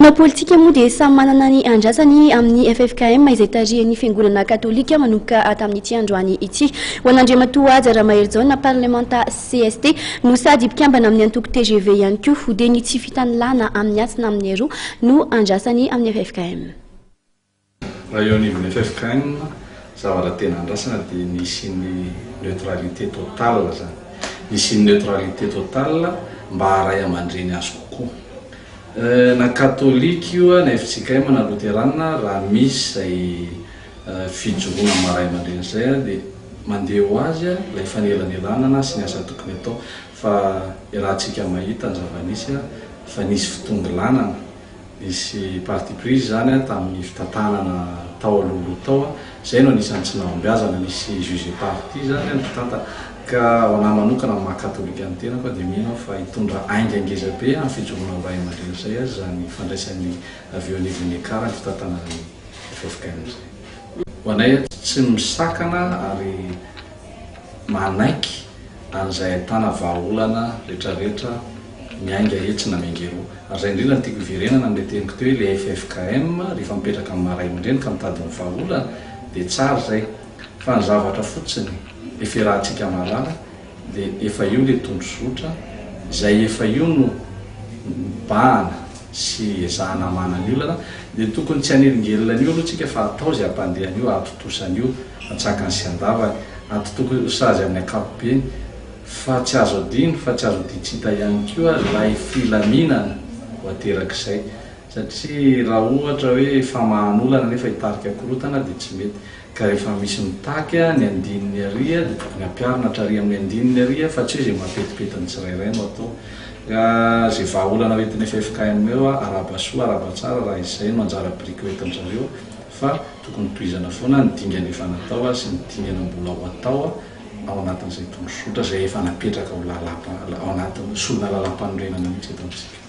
Mpanao politika moa dia samy manana ny andrasany amin'ny ffkm izay tarihan'ny fiangonana katolika manomboka tamin'ity androany ity. Ho an'Andriamatoa Haja Ramaherijaona parlemanta cst no sady mpikambana amin'ny antoko tgv ihany koa dia ny tsy fitanilana amin'ny atsy na amin'ny aroa no andrasany amin'ny ffkm. Raha eo anivon'ny ffkm, zavatra tena andrasana dia ny hisian'ny neutralité totale izany. Ny hisian'ny neutralité totale mba haharay aman-dreny azy kokoa. Na katolika io na fjkm na loterana, raha misy izay fijoroana amin'ny maha ray aman-dreny izay dia mandeha ho azy ilay fanelanelanana sy ny asa tokony atao. Fa iarahantsika mahita ny zava-nisy fa nisy fitongilanana. Nisy parti pris izany tamin'ny fitantanana tao alohaloha tao, izay no anisan'ny tsy nahombiazana, nisy juge et partie izany ny mpitantana. Ka ho anah manokana amin'ny maha katolika ny tenako dia mino aho fa hitondra ainga ngeza be amin'ny fijoroana ho ray aman-dreny izay aza izany fandraisan'ny avy eo anivon'ny ekar ny fitantanana ny ffkm izay. Ho anay tsy misakana ary manaiky an'izay ahitana vahaolana retraretra miainga etsy na miainga eroa. Ary izay indrindra no tiako hiverenana amin'ilay teniko teo hoe ilay ffkm rehefa mipetraka amin'ny maha ray aman-dreny ka mitady ny vahaolana dia tsara izay. Fa ny zavatra fotsiny efa iarahantsika mahalala dia efa io ilay tondrozotra izay efa io no mibahana sy ezahana hamahana ny olana dia tokony tsy hanelingelina an'io aloha tsika fa atao izay hampandeha an'io hahatontosa an'io antsakany sy andavany hahatontosa azy amin'ny ankapobeny Fa tsy azo adino fa tsy azo odian-tsy hita ihany koa ilay filaminana ho aterak'izay. Satria raha ohatra hoe famahan'olana nefa hitarika korontana dia tsy mety. Ka rehefa misy mitaky ny andininy ary dia tokony ampiharina hatrary amin'ny andininy ary fa tsy hoe izay mampetipety ny tsirairay no atao. Ka izay vahaolana hoentin'ny ffkm eo, arahaba soa arahaba tsara raha izay no anjara biriky hoentin-dry zareo fa tokony tohizana foana ny dingana efa natao sy ny dingana mbola ho atao. ao anatin'izay tondrozotra izay efa napetraka ho lalam ao anatin'ny solona lalàmpanorenana mihitsy eto amintsika.